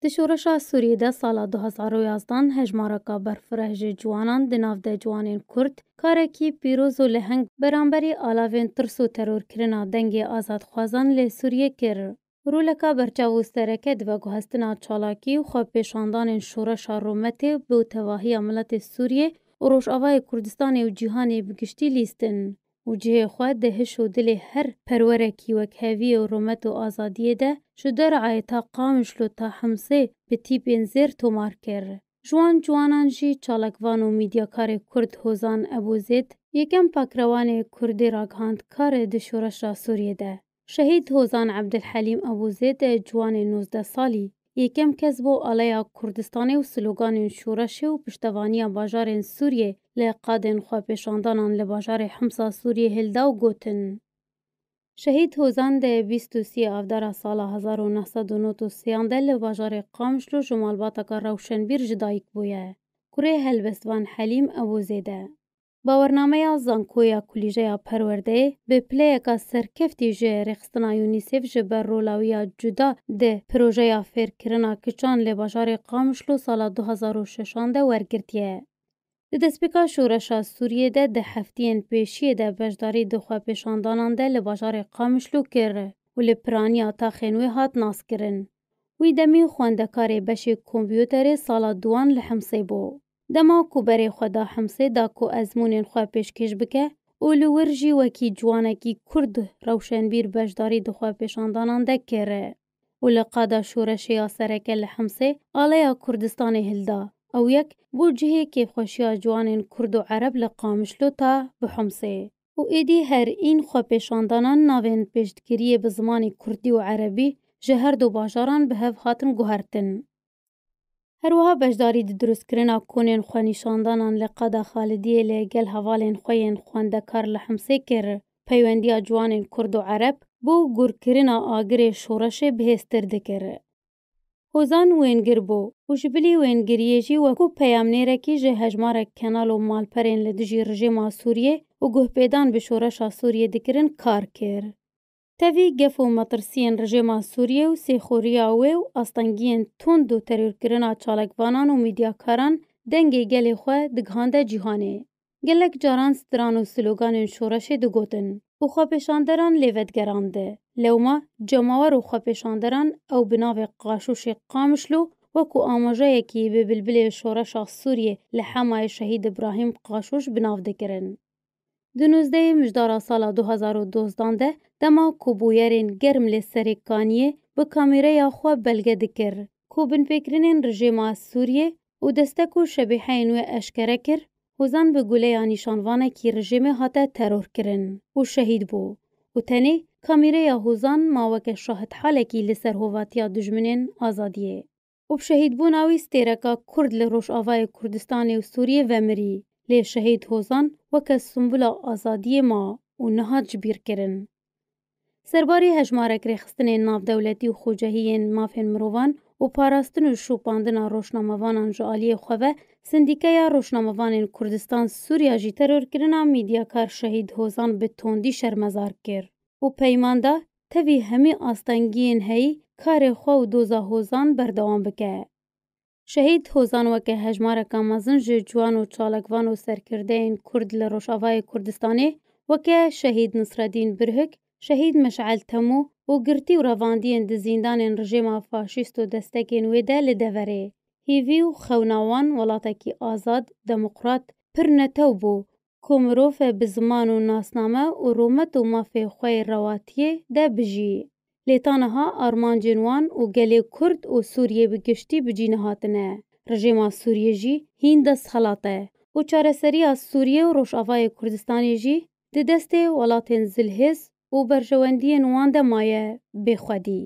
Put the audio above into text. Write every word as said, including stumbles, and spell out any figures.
Di şoreşa Sûriyê de sala du hezar û yazdan hejmareka berfireh ji ciwanan di nav de ciwanên Kurd karekî pîroz û leheng beramberî alavên tirs û terorkirina dengê azadxwazan li Sûriyê kir. Roleka berçav û sereke di veguhestina çalakî û xwepêşandanên şoreşa rûmetê bi tevahiya miletê Sûriyê û Rojavayê Kurdistanê û cîhanê bi giştî lîstin û cihê xwe di hiş û dilê her perwerekî wek heviyê û rûmet û azadiyê de ji derayê ta Qamişlo ta Himsê bi tîpên zêr tomar kir. Ji wan ciwanan jî çalakvan û mîdyakarê Kurd Hozan Ebûzêd yekem pakrewanê Kurdî ragihand karê di şoreşa Sûriyê de. Şehîd Hozan Ebdilhelîm Ebûzêd e ciwanê nozdeh salî, yekem kes bû aleya Kurdistanê û sloganên şoreşê û piştevaniya bajarên Sûriyê li qadên xwepêşandanan li bajarê Himsa Sûriyê hilda û gotin, Şehîd Hozan di bîst û sê avdara sala hezar û neh sed û nod û sê de li bajarê Qamişlo ji malbateka rewşenbîr ji dayik bûye. Kurê helbestvan Helîm Ebûzêd e. Bawernameya Zankoya Kulîjeya Perwerdeyê bi pileyeka serkeftî ji rêxistina UNICEF ji ber rola wî ya cuda di projeya fêrkirina kiçan li bajarê Qamişlo sala du hezar û şeşan de wergirtiye. Di destpêka şoreşa Sûriyê de di heftiyên pêşiyê de beşdarî di xwepêşandanan de li bajarê Qamişlo kir û li piraniya taxên wê hat naskirin. Wî demî xwendekarê beşê kompûterê sala duwan li Himsê bû. Dema ku berê xwe da Himsê da ku ezmûnên xwe pêşkêş bike û li wir jî wekî ciwanekî Kurd rewşenbîr beşdarî di xwepêşandanan de kir û li qada şoreşê ya sereke li Himsê aleya Kurdistanê hilda. Ew yek bû cihê kêfxweşiya ciwanên Kurd û Ereb li Qamişlo ta bi Himsê. Û êdî her în xwepêşandanan navên pêşdgiriyê bi zimanê Kurdî û Erebî ji her du bajaran bi hev hatin guhertin. Her wiha beşdarî di dirustkirina konên xwenîşandanan li qada Xalidiyê li gel hevalên xwe yên xwendekar li Himsê kir. Peywendiya ciwanên Kurd û Ereb bo gurkirina agirê şoreşê bihêztir dikir. Hozan wêngir bû û ji bilî wêngiriyê jî wekû peyamnêrekî ji hejmarek kenal û malperên li dijî rejîma Sûriyê û guhpêdan bi şoreşa Sûriyê dikirin kar kir. Tevî gef û metirsiyên rejîma Sûriyê û sêxoriya wê û astengiyên tund û terorkirina çalakvanan û mîdyakaran dengê gelê xwe digihande cîhanê. Gelek caran stran û sloganên şoreşê digotin û xwepêşanderan lê vedigerand. Lewma cemawer û xwepêşanderan ew bi navê Qaşûşê Qamişlo wekû amojeyekî bi bilbilê şoreşa Sûriyê li hemayê Şehîd Îbrahîm Qaşûş bi nav dikirin. Di nûzdehê mijdara sala du hezar û dozdan de dema ku bûyerên germ li Serê Kaniyê bi kamîreya xwe belge dikir ku binpêkirinên rejîma Sûriyê û destek û şebîheyên wê eşkere kir, Hozan bi guleya nîşanvanekî rejîmê hate terorkirin û şehîd bû û tenê kamîreya Hozan ma weke şahidhalekî li ser hovatiya dijminên azadiyê. Û bi şehîdbûna wî stêreka Kurd li Rojavayê Kurdistanê û Sûriyê vemirî. Lê Şehîd Hozan weke simbula azadiyê ma û nehat ji bîr kirin. Serbarî hejmarek rêxistinên navdewletî û xocehiyên mafên mirovan û parastin û şopandina rojnamevanan ji aliyê xwe ve Sindîkeya Rojnamevanên Kurdistan Sûriya jî terorkirina mîdyakar Şehîd Hozan bi tondî şermezar kir û peyman da tevî hemî astengiyên heyî karê xwe û doza Hozan berdewam bike. Şehîd Hozan weke hejmareka mezin ji ciwan û çalakvan û serkirdeyên Kurd li Rojavayê Kurdistanê weke Şehîd Nisredîn Birhik, Şehîd Meş'el Temû û girtî û revandiyên di zîndanên rejîma faşîst û destekên wê de li deverê. Hîvî û xewna wan welatekî azad, demokrat, pir netew bû ku mirov e bi ziman û nasname û rûmet û mafê xwe yê rewatiyê de bijî. Lê ta niha armancên wan û gelê Kurd û Sûriyê bi giştî bi cî nehatine. Rejîma Sûriyê jî hîn destxelat e û çareseriya Sûriyê û Rojavayê Kurdistanê jî di destê welatên zilhêz û berjewendiyên wan de maye bê xwedî.